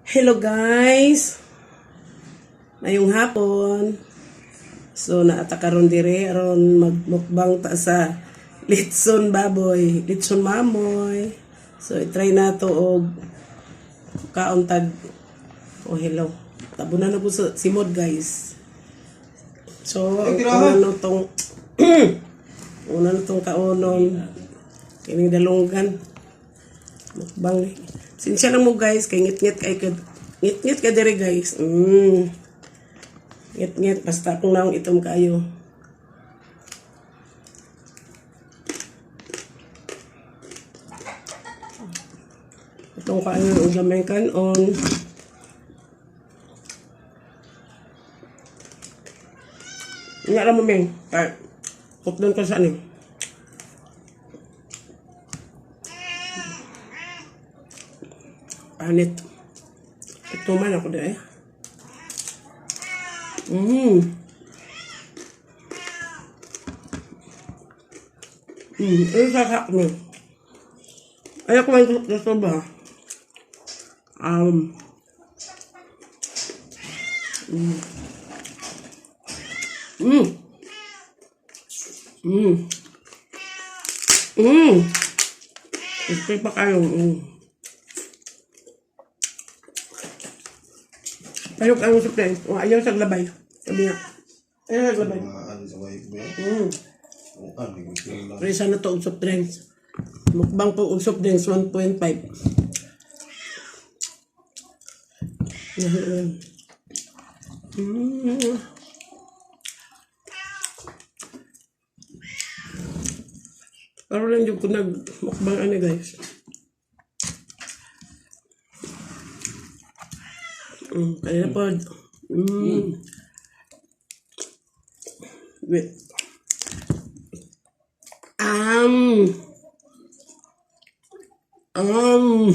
Hello, guys. Mayong hapon. So naa ta karon dire aron magmukbang ta sa litson baboy, litson mamoy. So i-try nato og kaon tag. Oh, hello. Tabunan na po sa simod, guys. So ang una na tong kaonon kining dalunggan. Mukbang ni. Sinsya lang mo, guys, kay ngit-ngit kay kad ngit-ngit ka dire, guys. Ngit-ngit basta akong naong itom kayo. Itong kayo og gamay kanon. Nga lang mo, Meng. Kay putlon ka sa ano. Panit. Ito man ako di eh. Ano sa mo? Ayaw ko man gusto ba? Ito pa kayo. Ayaw kayo sa place. Oh, ayaw sa labay. Sabi niya. Ayaw sa labay. Mga ano sa wife mo yan? Oo, ah, hindi ko sila. Presa na to og soft drinks. Mukbang po og soft drinks 1.5. Pero lang yung ko nag mukbang ano, guys. Kaya po. Wait. Um. Um.